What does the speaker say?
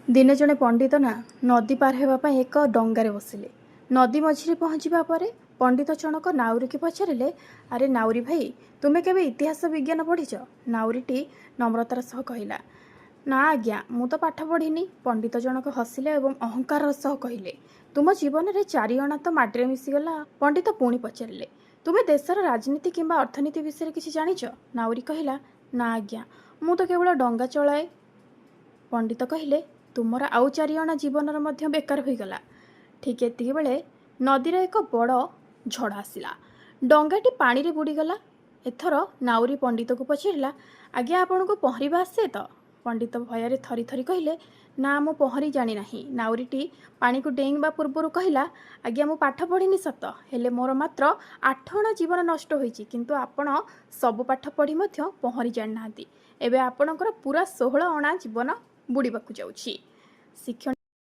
ଦିନେ ଜଣେ ପଣ୍ଡିତ ନା ନଦୀ ପାର ହେବା ପାଇଁ ଏକ ଡଙ୍ଗାରେ ବସିଲେ। ନଦୀ ମଝିରେ ପହଞ୍ଚିବା ପରେ ପଣ୍ଡିତ ଜଣକ ନାଉରୀକି ପଚାରିଲେ, "ଆରେ ନାଉରୀ ଭାଇ, ତୁମେ କେବେ ଇତିହାସ ବିଜ୍ଞାନ ପଢ଼ିଛ?" ନାଉରୀଟି ନମ୍ରତାର ସହ କହିଲା, "ନା ଆଜ୍ଞା, ମୁଁ ତ ପାଠ ପଢ଼ିନି।" ପଣ୍ଡିତ ଜଣକ ହସିଲେ ଏବଂ ଅହଙ୍କାରର ସହ କହିଲେ, "ତୁମ ଜୀବନରେ ଚାରିଅଣା ତ ମାଟିରେ ମିଶିଗଲା।" ପଣ୍ଡିତ ପୁଣି ପଚାରିଲେ, "ତୁମେ ଦେଶର ରାଜନୀତି କିମ୍ବା ଅର୍ଥନୀତି ବିଷୟରେ କିଛି ଜାଣିଛ?" ନାଉରୀ କହିଲା, "ନା ଆଜ୍ଞା, ମୁଁ ତ କେବଳ ଡଙ୍ଗା ଚଳାଏ।" ପଣ୍ଡିତ କହିଲେ, "ତୁମର ଆଉ ଚାରିଅଣା ଜୀବନର ମଧ୍ୟ ବେକାର ହୋଇଗଲା।" ଠିକ୍ ଏତିକିବେଳେ ନଦୀରେ ଏକ ବଡ଼ ଝଡ଼ ଆସିଲା। ଡଙ୍ଗାଟି ପାଣିରେ ବୁଡ଼ିଗଲା। ଏଥର ନାଉରୀ ପଣ୍ଡିତକୁ ପଚାରିଲା, "ଆଜ୍ଞା, ଆପଣଙ୍କୁ ପହଁରିବା ଆସେ ତ?" ପଣ୍ଡିତ ଭୟରେ ଥରି ଥରି କହିଲେ, "ନା, ମୁଁ ପହଁରି ଜାଣିନାହିଁ।" ନାଉରୀଟି ପାଣିକୁ ଡେଇଁବା ପୂର୍ବରୁ କହିଲା, "ଆଜ୍ଞା, ମୁଁ ପାଠ ପଢ଼ିନି ସତ, ହେଲେ ମୋର ମାତ୍ର ଆଠଅଣା ଜୀବନ ନଷ୍ଟ ହୋଇଛି, କିନ୍ତୁ ଆପଣ ସବୁ ପାଠ ପଢ଼ି ମଧ୍ୟ ପହଁରି ଜାଣିନାହାନ୍ତି। ଏବେ ଆପଣଙ୍କର ପୂରା 16 ଅଣା ଜୀବନ ବୁଡ଼ିବାକୁ ଯାଉଛି।" ଶିକ୍ଷଣ